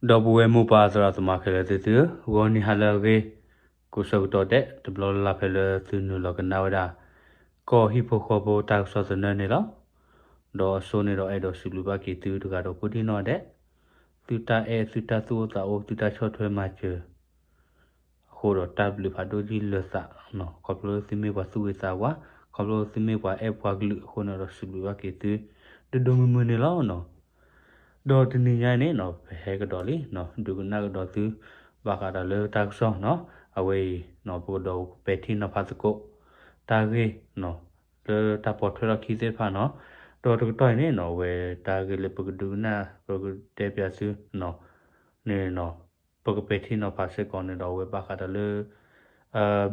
ဒီပုၢ်ဝဲၢ်မိၢ်ပၢ်သရၣ်သမါခဲလၢာ်သ့ၣ်သုဧၢ, ဂီၤနံၤဟါလၢအဂ့ၤ, ကိးဆၢကတီၢ်ဒဲး တဘျီလၢ်လၢ်ဖဲလၢသုနုာ်လီၤကနၣ်ဝဲဒၣ် ကီၢ်ဟံၣ်ဖိဃီဖိတၢ်ကစီၣ်သနၢၣ်န့ၣ်လီၤ. ဒီးအစိန့ၣ်ဒီးအဲၣ်ဒိးစံးဘျုးဘၣ်က့ၤသုတဂၤဒီးကိးဒံၣ်နီၣ်ဒဲး, သုတၢ်အဲၣ် သုတၢ်သူၣ်အိၣ်သးအိၣ် သုတၢ်ဆီၣ်ထွဲမၤစၢၤ အဃိဒီးတၢ်ဘျုးဖးဒိၣ်ကံလၢာ်သး, ခီဖျိသုမ့ၢ်ပှၤသူၣ်ဂ့ၤသးဝါ, ခီဖျိသုမ့ၢ်ပှၤအဲၣ်ပှၤကလုာ်အဃိန့ၣ်ဒီးစံးဘျုးဘၣ်က့ၤသု ဒိၣ်ဒိၣ်မုၢ်မုၢ်န့ၣ်လီၤ. ဒီးတနံၤညါန့ၣ်နီၤ ပဟဲကဒီးလံနီၤ ဒုးကနၣ်ကဒီးသု ဘၣ်ဃးဒီးလၢတၢ်ကစီၣ်နီၤ အဝဲအံၤနီၤ ပကဒီးပဲာ်ထံနီၤဖးသကိး တၢ်ဂ့ၢ်နီၤ လၢတၢ်ပိာ်ထွဲထီၣ်ခံသ့ၣ်တဖၣ်နီၤ ဒီးတကတီၢ်အံၤန့ၣ်နီၤ အဝဲတၢ်ဂ့ၢ်လၢပကဒုးကနၣ် ပကတဲပၠးသုနီၤ န့ၣ်နီၤ ပကပဲာ်ထံနီၤဖးစ့ၢ်ကီးန့ၣ်ဒီး အဝဲဘၣ်ဃးဒီးလၢ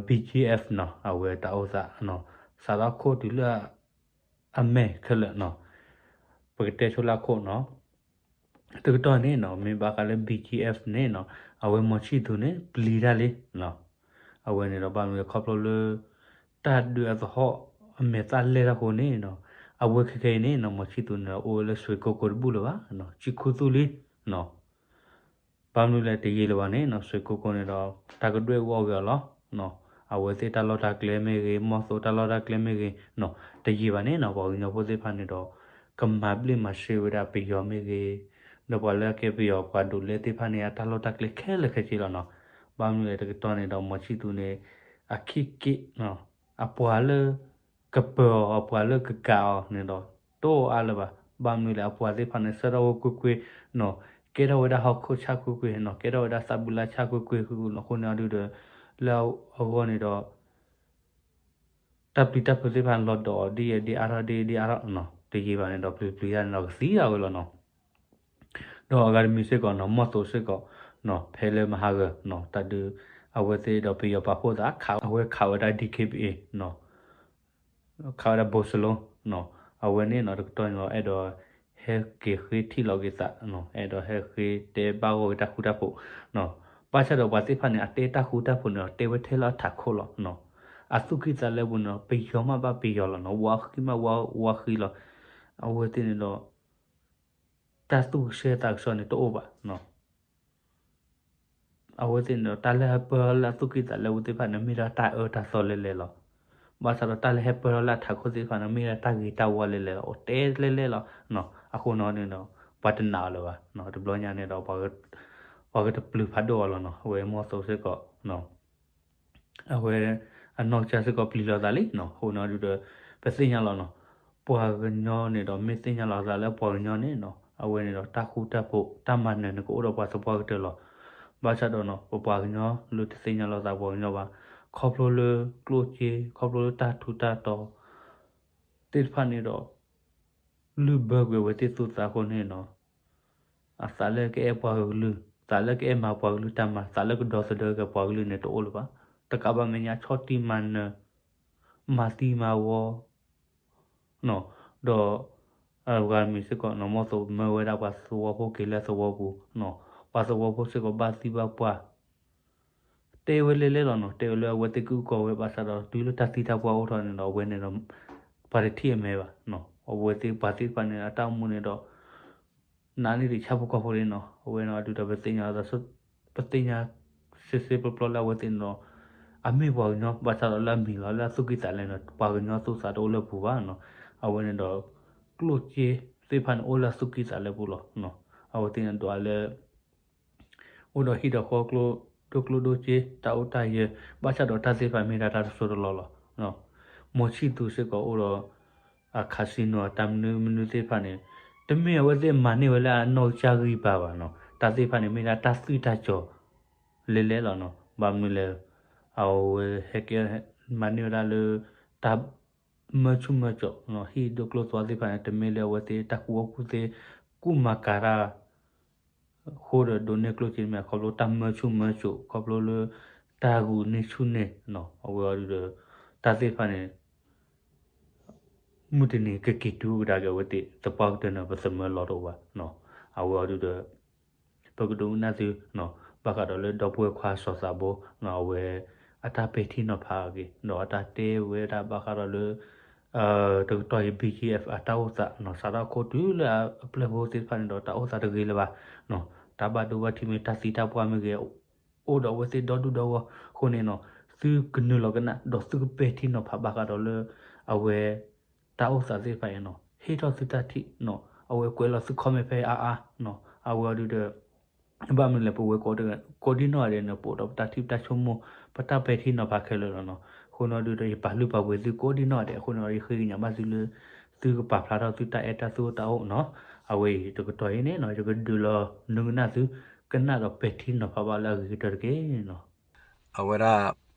BGF နီၤ အဝဲတၢ်အိၣ်သးနီၤ စးထီၣ်ခိၣ်တုၤလၢ အမဲာ်ခဲလၢာ်နီၤ ပကတဲဆိလၢအခိၣ်နီၤ တကတီၢ်န့ၣ်နီၤ မ့ၢ်ဘၣ်ဃးလၢ BGF န့ၣ်နီၤ အဝဲမီၤဆံၣ်သူၤန့ၣ် ပျံၤတၢ်လံနီၤ အဝဲန့ၣ်ဒီးဘၣ်မနုၤလဲၣ်ခီဖျိလၢ တၢ်ဒုးအသဟီၣ်အမဲာ်သၣ်လဲၢ်တၢ်ဃိန့ၣ်နီၤ အဝဲခဲခဲအံၤန့ၣ်နီၤ မီၤဆံၣ်သူၤန့ၣ်ဒီးအိၣ်ဝဲလၢစွ့ၣ်ကိကိတဘူၣ်လၢၤဘၣ်နီၤ ဆံၣ်ခူသူၣ်လံနီၤ ဘၣ်မနုၤလဲၣ်တယံာ်လၢၤဘၣ်န့ၣ်နီၤ စွ့ၣ်ကိကိန့ၣ်ဒီး တၢ်ကဒွဲၣ်အူအီၣ်ဂ့ၤအီၤလီၤ. အဝဲသ့ၣ်တၢ်လီၢ်တၢ်ကျဲမ့ၢ်ဂ့ၤ မီၢ်သိးတၢ်လီၢ်တၢ်ကျဲမ့ၢ်ဂ့ၤနီၤ တယံာ်ဘၣ်န့ၣ်နီၤ ပှၤကညီဖိသ့ၣ်တဖၣ်န့ၣ်ဒီး ကမၤဘျ့ၣ်မၤစ့ဝဲဒၣ်ပယီၤမ့ၢ်ဂ့ၤ ဒီးပှၤလၢအကဲပယီၤပှၤဒိးလဲသ့ၣ်တဖၣ်န့ၣ် အတၢ်လီၢ်တၢ်ကျဲခဲလၢာ်ခဲဆ့လီၤနီၤ. ဘၣ်မနုၤလဲၣ်တကတီၢ်န့ၣ်ဒီး မီၤဆံၣ်သူၤန့ၣ် အခံက့ၣ် အပှၤလၢ ကပၢၤအီၤ အပှၤလၢကကးအီၤန့ၣ်ဒီး တအိၣ်အါလၢၤဘၣ်. ဘၣ်မနုၤလဲၣ် အပှၤသ့ၣ်တဖၣ်န့ၣ် ဆှၢထီၣ်ဝဲကွ့ၢ်ကွ့ၢ်နီၤ ကဲထီၣ်ဝဲဒၣ်ဟီၣ်ခိၣ်ဆၣ်ကွ့ၢ်ကွ့ၢ်နီၤ ကဲထီၣ်ဝဲဒၣ်သးဘုလါဆၣ်ကွ့ၢ်ကွ့ၢ်ဃုာ်ဃုာ်နီၤ အဃိန့ၣ်အဒုဒီး လၢအဂီၢ်န့ၣ်ဒီး တၢ်ပျံၤတၢ်ဖုးသ့ၣ်တဖၣ်န့ၣ်လီၤဒီးအီၤဒ်ယဲဒ်အါထီၣ်ဒ်ဒ်အါထီၣ်နီၤ တယံာ်ဘၣ်န့ၣ်ဒီးပျံၤပျံၤတၢ်န့ၣ်ဒီးကသံအဝဲလီၤနီၤ. ဒီးအဂၤတမံၤစ့ၢ်ကီးနီၤ မီၢ်သိးစ့ၢ်ကီးနီၤ ဖဲလၢမဟါဂီၤနီၤ တၢ်ဒုး အဝဲသ့ၣ်ဒီးပယီၤပာ်ဖှိၣ်သး အဝဲခးဝဲဒၣ် DKBA နီၤ ခးဝဲဒၣ်ဘိစလိနီၤ အဝဲန့ၣ်နီၤ တကတီၢ်န့ၣ်ဒီး အဲၣ်ဒိးဟဲက့ၤဃ့ထံၣ်လီၤက့ၤသးနီၤ အဲၣ်ဒိးဟဲဃ့တဲဘၣ်ဂီၢ်က့ၤတၢ်ဃူတၢ်ဖိးနီၤ ဘၣ်ဆၣ်ဒီးပှၤသ့ၣ်တဖၣ်န့ၣ် အတဲတၢ်ဃူတၢ်ဖိးန့ၣ်ဒီး တဲဝဲထဲလၢအထးခိၣ်လီၤနီၤ အသူၣ်ကံၢ်သးလဲပူၤန့ၣ်ဒီး ပယီၤမးဘၣ်ပယီၤလီၤနီၤ ဝါဃံမးဝါဃံလီၤ အဝဲသ့ၣ်န့ၣ်ဒီး တၢ်သူၣ်ကဆှီသးကဆှီန့ၣ်တအိၣ်ဘၣ် အဝဲသ့ၣ်န့ၣ်ဒီး တၢ်လၢဟဲပၢၢ်ထီၣ်လၢအသူၣ်ကံၢ်သးလဲပူၤသ့ၣ်တဖၣ်န့ၣ် မ့ၢ်ဒၣ်တၢ်အၢတၢ်သီလဲလဲလီၤ. ဘၣ်ဆၣ်ဒီးတၢ်လၢဟဲပၢၢ်ထီၣ်လၢအထးခိၣ်သ့ၣ်တဖၣ်န့ၣ် မ့ၢ်ဒၣ်တၢ်ဂ့ၤတၢ်ဝါလဲလဲလီၤ အိၣ်တဲလဲလဲလီၤ. အဃိန့ၣ်ဒီး ပှၤတနာ်အီၤလၢၤဘၣ် တဘျီညါန့ၣ်ဒီး ပှၤကတပျုၤဖးဒိၣ်အီၤလီၤနီၤ အဝဲမီၢ်သိးစ့ၢ်ကီး အဝဲ အနီၢ်ကစၢ်စ့ၢ်ကီးပျံၤလီၤသးလံနီၤ အဃိန့ၣ်ဒုဒီး ပသ့ၣ်ညါလီၤနီၤ ပှၤကညီန့ၣ်ဒီး မ့ၢ်သ့ၣ်ညါလီၤသးလၢပှၤကညီန့ၣ်နီၤ အဝဲန့ၣ်ဒီးတၢ်ဃူတၢ်ဖိး တၢ်မၤနၢၤန့ၣ် ကအိၣ်ဒီးပှၤသပှၢ်ကတၢၢ်လီၤ. ဘၣ်ဆၣ်ဒီးနီၤ ပပှၤကညီလၢတသ့ၣ်ညါလီၤသးပှၤကညီဘၣ် ခီဖျိလၢကျိၣ်စ့ ခီဖျိလၢတၢ်ထူးတၢ်တီၤ သ့ၣ်တဖၣ်န့ၣ်ဒီး လုၢ်ဘၢကွံာ်အဝဲသ့ၣ်သူၣ်သးအဃိန့ၣ်နီၤ အသးလၢကအဲၣ်ပှၤကလုာ် သးလၢကအဲၣ်မၤပှၤကလုာ်တၢ်မၤ သးလၢကဒီသဒၢက့ၤပှၤကလုာ်န့ၣ် တအိၣ်လၢၤဘၣ်. တကးဘၣ်မဲာ်ညါဆီၣ်တံၢ်မၤနၢၤ မၤသံမၤဝီ ဒီး အဂၤတမံၤစ့ၢ်ကီးနီၤ မီၢ်သိးမၢဝဲဒၣ်ပှၤသဝီဖိက့ၤလၢသဝီပူၤနီၤ ပှၤသဝီဖိစ့ၢ်ကီးဘၣ်သံဘၣ်ပှၢ် တဲဝဲလဲလဲလီၤနီၤ တဲဝဲလၢအဝဲသ့ၣ်ကအုၣ်ကီၤဝဲ ဘၣ်ဆၣ်ဒီးတုၤလၢတၢ်သံတၢ်ပှၢ်အိၣ်ထီၣ်န့ၣ်ဒီး အဝဲန့ၣ်ဒီး ပှၤတထံၣ်အမဲာ်ဘၣ်နီၤ အဝဲသ့ၣ်ပှၤသ့ၣ်တဖၣ်န့ၣ် အတၢ်အိၣ်မူန့ၣ်ဒီး နာ်န့ၢ်ဒံးဆၣ်ဖိကီၢ်ဖိလံနီၤ အဝဲန့ၣ်အဒုဒီး ပသ့ၣ်ညါ ပသ့ၣ်ညါစ့စ့ပျီပျီလၢအဝဲသ့ၣ်န့ၣ်ဒီး အမ့ၢ်ပှၤကညီ ဘၣ်ဆၣ်ဒီးလၢအမံၤလီၤ လၢအသူၣ်ကံၢ်သးလဲန့ၣ် ပှၤကညီသူၣ်သးတအိၣ်လၢပူၤဘၣ်နီၤ အဝဲန့ၣ်ဒီး ကျိၣ်စ့သ့ၣ်တဖၣ်န့ၣ် အိၣ်လၢအသူၣ်ကံၢ်သးလဲပူၤလီၤ. အဝဲသ့ၣ်န့ၣ်ဒွးလၢ အိၣ်ဒီးဟံၣ်ဒီးဃီကျိ ဒိၣ်ကျိၣ်ဒိၣ်စ့ တၢ်အိၣ်တၢ်ယၢၤ ဘၣ်ဆၣ်ဒီးတၢ်သ့ၣ်တဖၣ်မ့ၢ်ဒၣ်တၢ်တစိၢ်တလီၢ်လီၤ. မီၤဆံၣ်သူၤစ့ၢ်ကီးအိၣ်ဒီး အcasino အတၢ်မနုၤမနုၤသ့ၣ်တဖၣ်န့ၣ် တမ့ၢ်အဝဲသ့ၣ်မၤန့ၢ်ဝဲလၢအနီၢ်ကစၢ်ဂံၢ်ဘါဘၣ်နီၤ တၢ်သ့ၣ်တဖၣ်န့ၣ် မ့ၢ်ဒၣ်တၢ်သွံၣ်တၢ်စီၤ လဲလဲလီၤနီၤ ဘၣ်မနုၤလဲၣ် အဝဲဟဲကဲ မၤန့ၢ်ဝဲဒၣ်လၢ တၢ် မၢဆူၣ်မၢစိးနီၤ ဟံၣ်ဒိၣ်ကျိၣ်သွါသ့ၣ်တဖၣ်န့ၣ် တမ့ၢ်လၢအဝဲသ့ၣ်တၢ်ကူၣ်ဘၣ်ကူၣ်သ့ ကူၣ်မၤကၤတၢ် ဃိဒီးဒိးန့ၢ်ကျိၣ်စ့မ့ၢ် ခီဖျိတၢ်မၢဆူၣ်မၢစိး ခီဖျိလၢ တၢ်ဂုာ်န့ၢ်ဆူၣ်န့ၢ်နီၤ အဝဲအီၤဒုဒီး တၢ်သ့ၣ်တဖၣ်န့ၣ် မုၢ်တနံၤကက့ၤတုၤကဒါက့ၤအဝဲသ့ၣ်သပှၢ်ကတၢၢ်န့ၣ် ပသမၢလီၤတအိၣ်ဘၣ်နီၤ အဝဲအီၤဒုဒီး ပကဒိကနၣ်သုနီၤ ဘၣ်ဃးဒီးလၢဒီပုၢ်ဝဲၢ်ခွါစီၤသးဘိနီၤ အဝဲ အတၢ်ပဲာ်ထံနီၤဖးအဂ့ၢ် ဒီးအတၢ်တဲဝဲဒၣ်ဘၣ်ဃးဒီးလၢ တကတီၢ်အံၤ BGF အတၢ်အိၣ်သးနီၤ စးထီၣ်ခိၣ်တုၤလၢအပျဲၢ်ဖိသ့ၣ်တဖၣ်န့ၣ်ဒီး တၢ်အိၣ်သးတဂ့ၤလၢၤဘၣ်နီၤ တၢ်ဘၣ်ဒိဘၣ်ထံးမ့ၢ်ဂ့ၤ တၢ်သံတၢ်ပှၢ်မ့ၢ်ဂ့ၤ အိၣ်ဒီးအဝဲသ့ၣ်ဒီဒူၣ်ဒီဂီၢ်အဃိန့ၣ်နီၤ, သုကနုာ်လီၤကနၣ် ဒီးသုကပဲာ်ထံနီၤဖးဘၣ်ဃးဒီးလၢ အဝဲ တၢ်အိၣ်သးသ့ၣ်တဖၣ်အံၤနီၤ ဟ့ၣ်ထီၣ်သုတၢ်ထံၣ်နီၤ, အဝဲကွဲးလီၤသု comment ဖဲအါအါနီၤ, အဝဲအီၤဒုဒီး ဘၣ်မနုၤလဲၣ် ပဝဲကိးဒံနီၢ်ဂၤဒဲးန့ၣ် ပအိၣ်ဒီးပတၢ်ထံၣ်ပတၢ်ဆိကမိၣ် ပတၢ်ပဲာ်ထံနီၤဖးခဲလၢာ်လီၤနီၤ. အဃိန့ၣ်ဒုဒီး ယပာ်လုၢ်ပာ်ပှ့ၤသုကိးဒံနီၢ်ဂၤဒဲးအဃိန့ၣ်ဒီး ယဃ့ကညးဘၣ်သုလၢ သုကပာ်ဖျါထီၣ်သုတၢ်အဲၣ်တၢ်သူၣ်အိၣ်သးအိၣ်နီၤ. အဝဲအံၤတကတီၢ်အံၤန့ၣ်နီၤ ယကဒုးလီၤနုာ်ကနၣ်သု ကနၣ်ဒီးပဲာ်ထံနီၤဖးဘၣ်လၢအဂ့ၤကတၢၢ်တက့ၢ်နီၤ. အဝဲဒၣ်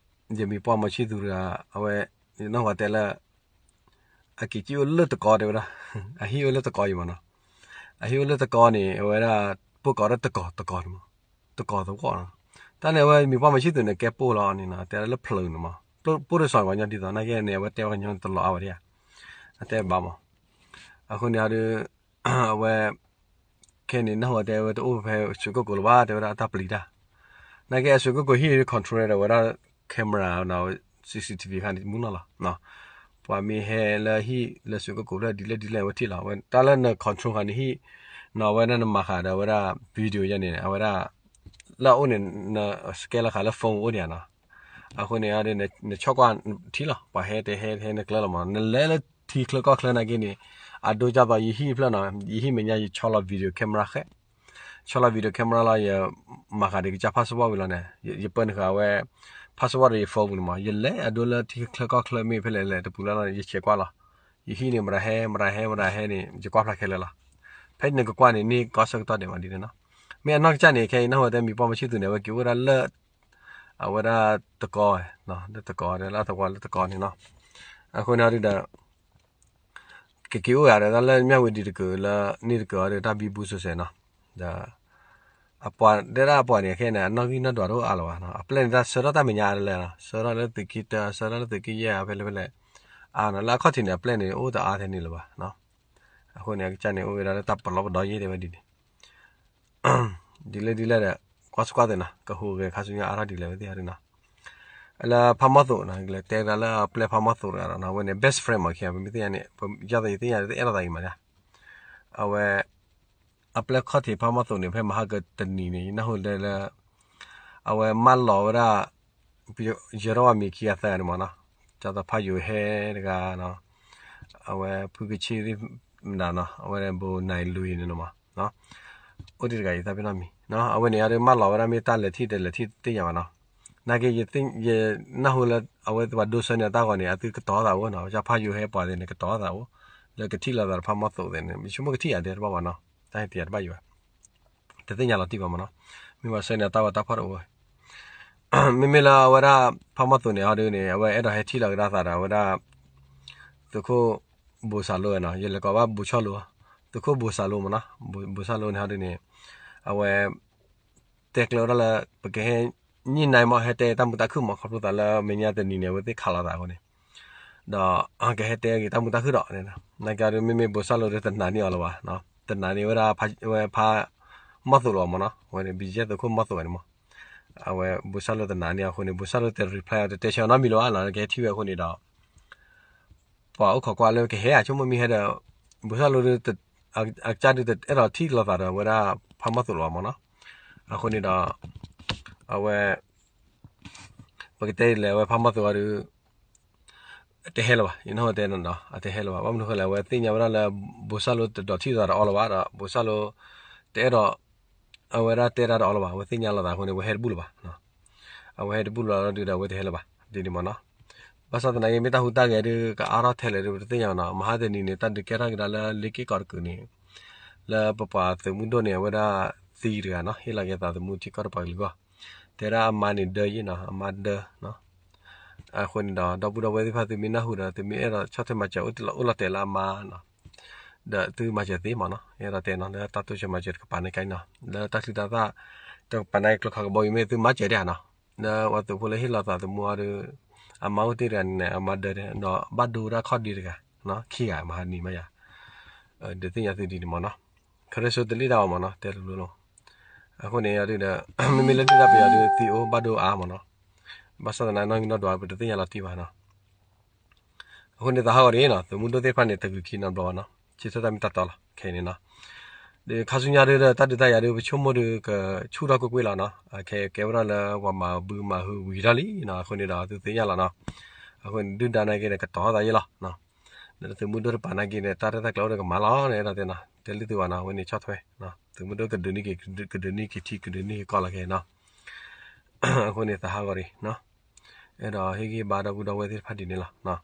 ယမံၤပှၢ်မီၤဆံၣ်သူတဂၤ အဝဲ ယနီၢ်ဂီၤတဲလၢ အက့ၤကံၣ်အိၣ်လၢတကီတဲဝဲဒၣ် အဟံၣ်အိၣ်လၢတကီအံၤမးနီၤ. အဟံၣ်အိၣ်လၢတကီန့ၣ် အဝဲဒၣ် ပိၢ်ကိးဒၣ်တကီၤ တကီၤန့ၣ်မး တကီၤသဝီနီၤ. တၢ်န့ၣ်အဝဲမံၤပှၢ်မီၤဆံၣ်သူန့ၣ် ကဲပိၢ်လီၤန့ၣ်နီၤ တဲဒၣ်လၢဖျၢၣ်န့ၣ်မး ပိၢ်တစီၤပှၤညီဒ်သိး နာ်က့န့ၣ် အဝဲတဲဝဲကညီတလီၤအါဝဲဒၣ်ဧါ အတဲဘၣ်မး အဃိန့ၣ်အီၤဒုး အဝဲ ခဲန့ၣ် နၢ်ဟူတဲဝဲတအိၣ်ဖဲစူးကိၣ်ကိၤလၢၤဘၣ် တဲဝဲဒၣ်အတၢ်ပျံၤတၢ် နာ်က့အစူးကိၣ်ကိၤဟံၣ် control ဒီးဝဲဒၣ် camera နီၤ CCTV ခါန့ၣ် မူနီၤလီၤ. ပှၤမ့ၢ်ဟဲလၢဟံၣ်လၢစူးကိၣ်ကိၤဖျၢၣ်ဒ်လဲၣ်ဒ်လဲၣ် အဝဲထံၣ်လီၤ. အဝဲတၢ်လၢန control ခါန့ၣ်ဟံၣ်နီၤ အဝဲဒၣ်နမၤဃာ်ဒီးဝဲဒၣ် video ယဲန့ၣ် အဝဲဒၣ် လၢအအိၣ်န့ၣ် န scan လီၤဃာ်လၢ phone အိၣ်ဒံးဧါနီၤ. အဃိန့ၣ် နဆီၣ်ကွၢ်ထံလီၤ ပှၤဟဲတဲဟဲဟဲနကျၢၤလီၤမး နလဲၤလၢထံချၢကီၢ်ချၢနာ်က့န့ၣ် အဒိဒ်သိးယဟံၣ်တဖျၢၣ်နီၤ ယဟံၣ်မဲာ်ညါယဆီလီၤ video camera ဃဲ ဆီလီၤ video camera လီၤ ယမၤဃာ်ဒီးကစၢ် passport ဝံၤလီၤန့ၣ် ယပၢနုာ်ဃာ်ဝဲ passport ဒီးယ phone ပူၤန့ၣ်မး ယလဲၤအဒိလၢထံချၢကီၢ်ချၢမ့ၢ်ဖဲလဲၣ်လဲၣ်တပူၤလၢ်လၢ် ယဆဲးကွၢ်လီၤ. ယဟံၣ်န့ၣ် မတၤဟဲ မတၤဟဲ မတၤဟဲန့ၣ် ယကွၢ်ဖျါခဲလၢာ်လီၤ. ဖဲန့ၣ်ကကွၢ်န့ၣ် န့ၢ်ကီၢ်ဆၢကတီၢ်ဒဲးမးဒ်န့ၣ်နီၤ. မ့ၢ်အနီၢ်ကစၢ်န့ၣ် ခဲအံၤနၢ်ဟူတဲမံၤပှၢ်မီၤဆံၣ်သူန့ၣ် အဝဲက့ၤအိၣ်ဝဲဒၣ်လၢ အဝဲဒၣ်တကီ လၢတကီ လၢအသဝီလၢတကီန့ၣ်နီၤ. အဃိန့ၣ်အီၤဒုဒီး ကက့ၤအိၣ်ဂၤဒီးတၢ်လၢမၠၣ်ဝတံၤတကုာ်လၢန့ၣ်တကုာ်အီၤဒီးတၢ်ဘံဘူစဲးစဲးနီၤ. ဒီး အပှၤတဲဒၣ်အပှၤန့ၣ် ခဲအံၤန့ၣ် အနီၣ်ဂံၢ်နီၣ်ဒွးတအိၣ်အါလၢၤဘၣ်နီၤ. အပျဲၢ်န့ၣ် တၢ်ဆှၢထီၣ်တၢ်မဲာ်ညါအါတလၢနီၤ. ဆှၢထီၣ်လၢသုးက့တၢ ဆှၢထီၣ်လၢသုးက့ယဲၢ် ဖဲလဲၣ်ဖဲလဲၣ် အါနီၤ. လၢအခီၣ်ထံးန့ၣ် အပျဲၢ်န့ၣ် အိၣ်တအါထဲန့ၣ်လၢၤဘၣ်နီၤ. အဃိန့ၣ် အကစၢ်န့ၣ် အိၣ်ဝဲဒၣ်လၢတၢ်ပလီၢ်ပဒီယဲၢ်တဲဝဲဒ်န့ၣ် ဒ်လဲၣ်ဒ်လဲၣ်ဒီး ကွၢ်စကွၢ်သ့နီၤ ကဟူးဂဲၤခါဆူညါအါထီၣ်ဒ်လဲၣ်ဝဲသ့ၣ်အါဒ်နီၤ. လၢဖးမီၢ်သိးနီၤ ကလဲၤတဲဒၣ်လၢအပျဲၢ်ဖးမီၢ်သိးတဂၤဒီးနီၤ အဝဲန့ၣ် best friend မး ခဲအံၤ ပမ့ၢ်သ့ၣ်ညါန့ၣ် ပယီၤသးယသ့ၣ်ညါ တအဲၣ်ဒိးသးအံၤမးဒၣ် အဝဲ အပျဲၢ်ခီၣ်ထံးဖးမီၢ်သိးန့ၣ် ဖဲမဟါကတနံၤန့ၣ် ယနၢ်ဟူတဲလၢ အဝဲမၢလီၤဝဲဒၣ် ယဲထီၣ်ဝဲမံၤခံဂၤသၢဂၤန့ၣ်မးနီၤ. ဒ်သိးဖးယိၤဟဲတဂၤနီၤ အဝဲဖုကဆ့သ့ၣ်မတၤနီၤ အဝဲဘိးနၤလွံၢ်န့ၣ်မး အိၣ်တ့ၢ်တဂၤအံၤသးပ့ၤနီၣ်မံၤ အဝဲန့ၣ်အီၤဒုးမၢလီၤဝဲဒၣ်မ့ၢ်တၢ်လဲၤထံၣ်တလဲၤထံၣ်တသ့ၣ်ညါဘၣ်နီၤ. နာ်က့ ယနၢ်ဟူလၢ အဝဲပှၤဒိဆၢန့ၢ်အတၢ်ဂီၤန့ၣ် အသုကတီၤသးအိၣ်နီၤ ကစၢ်ဖးယိၤဟဲပှၤသ့ၣ်န့ၣ် ကတီၤသးအိၣ် လၢကထံၣ်လိာ်သးဒီးဖးမီၢ်သိးသ့ၣ်န့ၣ် ယဆိကမိၣ်ကထံၣ်ယၤဒဲးတဘၣ်ဘၣ်နီၤ တၢ်ဟဲတ့ၢ်ယၤတဘၣ်ယိၤဘၣ် တသ့ၣ်ညါလီၤတံၢ်ဘၣ်မးနီၤ. မ့ၢ်ပှၤဆၢန့ၢ်အတၢ်ဂီၤတၢ်ဖီၣ်တအိၣ် မ့မ့ၢ်လၢအဝဲဒၣ်ဖးမီၢ်သိးန့ၣ် အီၤဒုးန့ၣ် အဝဲအဲၣ်ဒိးဟဲထံၣ်လိာ်ကဒါသးဒီးအဝဲဒၣ် သုးခိၣ်ဘိၣ်စၢ်လိနီၤ ယလဲၤကိးဘၣ်ဘိၣ်ဆီၣ်လိ သုးခိၣ်ဘိၣ်စၢ်လိမးနီၤ ဘိၣ်ဆီၣ်လိန့ၣ် အီၤဒုးန့ၣ် အဝဲ တဲကျၢၤဝဲဒၣ်လၢ ပကဟဲ ညှိနှိုင်းမး ဟဲတဲတၢ်မုာ်တၢ်ခုၣ်မး ခီဖျိသးလၢမဲာ်ညါတနံၤန့ၣ် အဝဲသ့ၣ်ခးလိာ်သးအဃိန့ၣ် ဒီး ကဟဲတဲဂ့ၤတၢ်မုာ်တၢ်ခုၣ်ဒီး နာ်က့အီၤဒုး မ့မ့ၢ်ဘိၣ်စၢ်လိဒုးတနာ်န့ၢ်အီၤလၢၤဘၣ် တနာ်န့ၢ်ဝဲဒၣ် ဝဲဖးမီၢ်သိးလၢၤဘၣ်မးနီၤ အဝဲန့ၣ် ဘံၣ်ယဲၢ်သုးခိၣ်မီၢ်သိးဝဲန့ၣ်မး အဝဲဘိၣ်စၢ်လိတနာ်န့ၢ်အဃိန့ၣ် ဘိၣ်စၢ်လိတ reply အီၤ တတဲဆၢနီတမံၤလၢၤဘၣ်နီၤ ကဟဲထံၣ်ဝဲအဃိန့ၣ်ဒီး ပှၤအိၣ်ခိးကွၢ်လၢကဟဲဧါ ဆိကမိၣ်မ့ၢ်ဟဲဒီး ဘိၣ်စၢ်လိဒုး အကစၢ်ဒုးတအဲၣ်ဒိးထံၣ်လိာ်သးဒီးဝဲဒၣ်ဖးမီၢ်သိးလၢၤဘၣ်မးနီၤ အဃိန့ၣ်ဒီး အဝဲ ပကတဲလဲၣ် အဝဲဖးမီၢ်သိးအီၤဒုး တဟဲလၢၤဘၣ် ယနၢ်ဟူတဲနီၤ အတဟဲလၢၤဘၣ် ဘၣ်မနုၤဃိလဲၣ် အဝဲသ့ၣ်ညါဝဲဒၣ်လၢ ဘိၣ်စၢ်လိတဒိးထံၣ်လိာ်သးဒီးအီၤလၢၤဘၣ်ဒီး ဘိၣ်စၢ်လိ တအဲၣ်ဒိး အဝဲဒၣ်တဲတၢ်ဒီးအီၤလၢၤဘၣ် အဝဲသ့ၣ်ညါလိာ်သးအဃိန့ၣ် အဝဲဟဲတဘူၣ်လၢၤဘၣ် အဝဲဟဲတဘူၣ်လၢၤဘၣ်ဒုးဒီး အဝဲတဟဲလၢၤဘၣ် ဒ်န့ၣ်မးနီၤ ဘၣ်ဆၣ်သနာ်က့ မ့ၢ်တၢ်ဟူးတၢ်ဂဲၤဒုး ကအါထီၣ်ထဲလဲၣ်ဒုး ပတသ့ၣ်ညါဘၣ်နီၤ မဟါတနံၤန့ၣ် တၢ်ဒုးကဲထီၣ်ကဒါလၢလ့က့ၢ်ကီးတကုာ်န့ၣ် လၢပပှၤသုးမုၢ်ဒိၣ်န့ၣ် အဝဲဒၣ်သံတဂၤနီၤ ဟ့ၣ်လီၤက့ၤသးသမူထံကီၢ်တပှၤကလုာ်အဂီၢ် တဲဒၣ်အမါန့ၣ်ဒၢယ့ၣ်နီၤ အမါဒၢ အဃိန့ၣ်ဒီး ဒီပုၢ်ဒီဝဲၢ်သ့ၣ်တဖၣ် သုမ့ၢ်နၢ်ဟူဒီး သုမ့ၢ်အဲၣ်ဒိးဆီၣ်ထွဲမၤစၢၤ အိၣ်လီၤတဲာ်လၢအမါနီၤ ဒီးသုမၤစၢၤသ့မးနီၤ အဲၣ်ဒိးတဲနီၤ လၢတၢ်တိစၢၤမၤစၢၤတကပၤန့ၣ်ကါနီၤ လၢတၢ်ချံတၢ်သၣ် တကပၤန့ၣ် ကျိခးကဘီယူၤမ့ၢ်သုမၤစၢၤဒၣ်နီၤ လၢပှၤသုးဖိလၢဟ့ၣ်လီၤသးသမူအီၤဒီး အမါအိၣ်တ့ၢ်တဂၤန့ၣ် အမါဒၢ ဒီးဘၣ်ဒိဝဲဒၣ်ခီၣ်ဒ့တဂၤ ခံဂၤမဟါတနံၤမးယၤ ဒုးသ့ၣ်ညါသုဒ်န့ၣ်မးနီၤ ခရံာ်စိတလံၣ်တၢ်အီၤမးနီၤ တဲလိၤလိၤလီၤ အဃိန့ၣ်အီၤဒုးဒီး မ့မ့ၢ်လၢဒုၣ်ဒါပယီၤဒုးသံအိၣ်ဘၣ်ဒိအါမးနီၤ ဘၣ်ဆၣ်သနာ်က့နီၢ်ကဒီးပတသ့ၣ်ညါလီၤတံၢ်ဘၣ်နီၤ အဃိန့ၣ်သးဟးဂီၤဒ်နီၤ သုးမုၢ်ဒိၣ်သ့ၣ်တဖၣ်န့ၣ် တဂုာ်ခံနီတဘျီဘၣ်နီၤ ဆၢထၢၣ်တၢ်မ့ၢ်တၢ်တီလီၤ ခဲအံၤန့ၣ်နီၤ ခါဆူညါဒုးဒီး တၢ်ဒုးတၢ်ယၤဒုး ပဆိကမိၣ်ဒုး ကဆူၣ်ထီၣ်ကွ့ၢ်ကွ့ၢ်လီၤနီၤ. ကဲဝဲဒၣ်လၢပှၤမၤဘုမၤဟုဝံၤထီၣ်လံနီၤ, အဃိန့ၣ်ဒီး သုသ့ၣ်ညါလီၤနီၤ. အဃိန့ၣ် ဒုၣ်ဒါနာ်က့န့ၣ် ကတီၤထီၣ်သးယ့ၢ်လီၤ. လၢသုးမုၢ်ဒိၣ်တပၤနာ်က့န့ၣ် တၢ်ရဲၣ်တၢ်ကျဲၤအိၣ်ဒီးကမၤလီၤန့ၣ် အဲၣ်ဒိးတဲနီၤ, တဲလၢသုဝဲနီၤ, အဝဲန့ၣ်ဆီၣ်ထွဲ သုးမုၢ်ဒိၣ်ကဒုးန့ၢ်က့ၤ ကဒုးန့ၢ်က့ၤထံ ကဒုးန့ၢ်က့ၤကီၢ်လီၤခဲနီၤ. အဃိန့ၣ် သးဟးဂီၤရံၤ အဲၣ်ဒိးဟ့ၣ်ဂံၢ်ဘါဒီပုၢ်ဒီဝဲၢ်သ့ၣ်တဖၣ်ဒ်န့ၣ်လီၤ.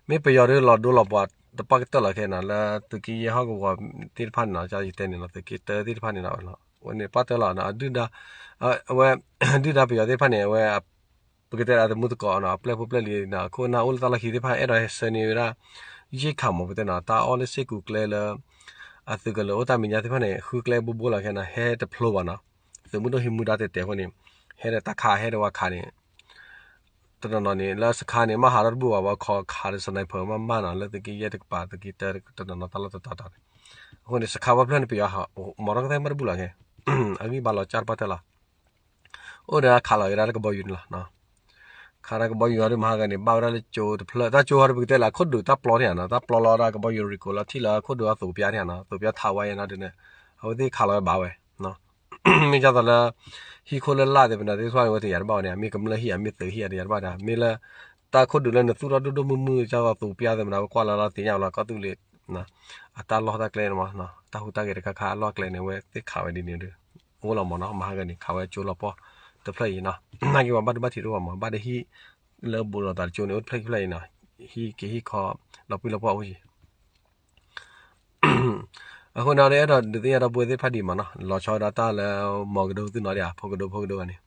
မ့ၢ်ပယီၤဒုးလီၤဒိလီၤပှၤတပှၢ်ကတၢၢ်လီၤခဲနီၤ, လၢသုးက့ယဲၢ်ဟီၣ်ကဝီၤသ့ၣ်တဖၣ်န့ၣ်နီၤ, ယတဲန့ၣ်လီၤ သုးက့တၢသ့ၣ်တဖၣ်န့ၣ်နီၤ, အဝဲန့ၣ်ပှၢ်တၢၢ်လီၤ, အဒုၣ်ဒါ, အဝဲ ဒုၣ်ဒါပယီၤသ့ၣ်တဖၣ်န့ၣ် အဝဲ ပကတဲအသမူသကိးနီၤ, အပျဲၢ်ဖိပျဲၢ်လံၤနီၤ, အခိၣ်အနၢ်အိၣ်လၢတၢ်လီၢ်ခံသ့ၣ်တဖၣ် အဲၣ်ဒိးဟဲဆှၢန့ၢ်ဝဲဒၣ် ရိက္ခာ မ့ၢ်ပတဲနီၤ, တၢ်အီၣ်လၢစ့ၢ်ကီးကျဲလၢ အသုးကလၢၤအိၣ်တၢ်မဲာ်ညါသ့ၣ်တဖၣ်န့ၣ် ဃုကျဲဘိဘိလီၤခဲနီၤ, ဟဲတဖျိဘၣ်နီၤ. သုးမုၢ်ဒိၣ်ဟံးမူဒါတဲာ်တဲာ်အဃိန့ၣ် ဟဲဒီးတၢ်ခး ဟဲဒီးဝဲခးန့ၣ် တနီၤနီၤန့ၣ် လၢစခါန့ၣ် မ့ၢ်ဟးထီၣ်တဘူၣ်ဘၣ် ဝဲခီခးဒီး sniper မ့ၢ်မ့ၢ်နီၤ, လၢသုးက့ယဲၢ်တကပၤ သုးက့တၢတနီၤနီၤ တၢ်လီၢ်တတီၤတီၤန့ၣ်, အဃိန့ၣ် စခါဝဲဖျၢၣ်န့ၣ် ပယီၤ မၤထီၣ်ကသဲမ့ၢ်တဘူၣ်လီၤခဲ, အဂံၢ်ဘါလီၤကၢ်တပှၢ်တၢၢ်လီၤ. အိၣ်ဒီးခးလီၤကဒါလၢကဘီယူၤန့ၣ်လီၤ. ခးဒီးကဘီယူၤအီၤဒုး မဟါဂၤန့ၣ် ဘၣ်ဝဲဒၣ်လၢကၠိတဖျၢၣ်, တၢ်ကၠိဟီဒုး ပကတဲလၢအခိၣ်ဒုးတၢ်ပျီထံၣ်ဧါနီၤ, တၢ်ပျီလီၤဒၣ်ကဘီယူၤ ရိကိးလီၤထံၣ်လၢအခိၣ်ဒုးအသိးပျါထံၣ်ဧါနီၤ, သိးပျါထးဝါယဲနီၤဒုးန့ၣ်, အဝဲသ့ၣ်ခးလီၤဝဲဘၣ်ဝဲ မ့ၢ်ဒ်သိးလၢ ဟံၣ်ခိၣ်လၢလာ်သ့ၣ်ပနၤသ့ၣ်တဖၣ်န့ၣ် ဝဲတယာ်တဘၣ်ဝဲန့ၣ်, မ့ၢ်ကမျၢၢ်ဟံၣ်ဧါ မ့ၢ်သုးဟံၣ်ဧါ တယာ်တဘၣ်ဒၣ်, မ့ၢ်လၢ တၢ်ခိၣ်ဒုးလၢနသူၣ်ထီၣ်ဒိၣ်ဒိၣ်မုၢ်မုၢ် ဒ်သိးသိးပျါသ့ၣ်မနၤ ဝဲကွၢ်လီၤလီၤသ့ၣ်ညါဝဲလီၤ ကီၢ်သူလ့ၤ အတၢ်လီၢ်တၢ်ကျဲန့ၣ်မး, တၢ်ဟူးတၢ်ဂဲၤတခါခါအလီၢ်ကျဲန့ၣ် အဝဲသ့ၣ်ခးဝဲဒ်န့ၣ်ဒီး အိၣ်လီၤမးနီၤ, မဟါဂၤန့ၣ် ခးဝဲကၠိလီၤပှီၢ်တဖျၢၣ်အံၤနီၤ, နာ်က့ပှၤဘၣ်ဒိဘၣ်ထံးတအိၣ်ဘၣ်မး, ဘၣ်ဒီးဟံၣ်လၢဘူးလိာ်သးတကၠိန့ၣ် အိၣ်တဖျၢၣ်ခံဖျၢၣ်အံၤနီၤ, ဟံၣ်က့ၤဟံၣ်ခီ လီၤပှံၢ်လီၤပှီၢ်အိၣ်က့ၤ အဃိန့ၣ် အဲၣ်ဒိးဒုးသ့ၣ်ညါဒီပုၢ်ဝဲၢ်သ့ၣ်တဖၣ်ဒံးမးနီၤ, လီၤဆီဒၣ်တၢ်လၢမီၤကဒိသုနီၤဒံးဧါ, ဖိကဒိဖိကဒိဂၤန့ၣ်,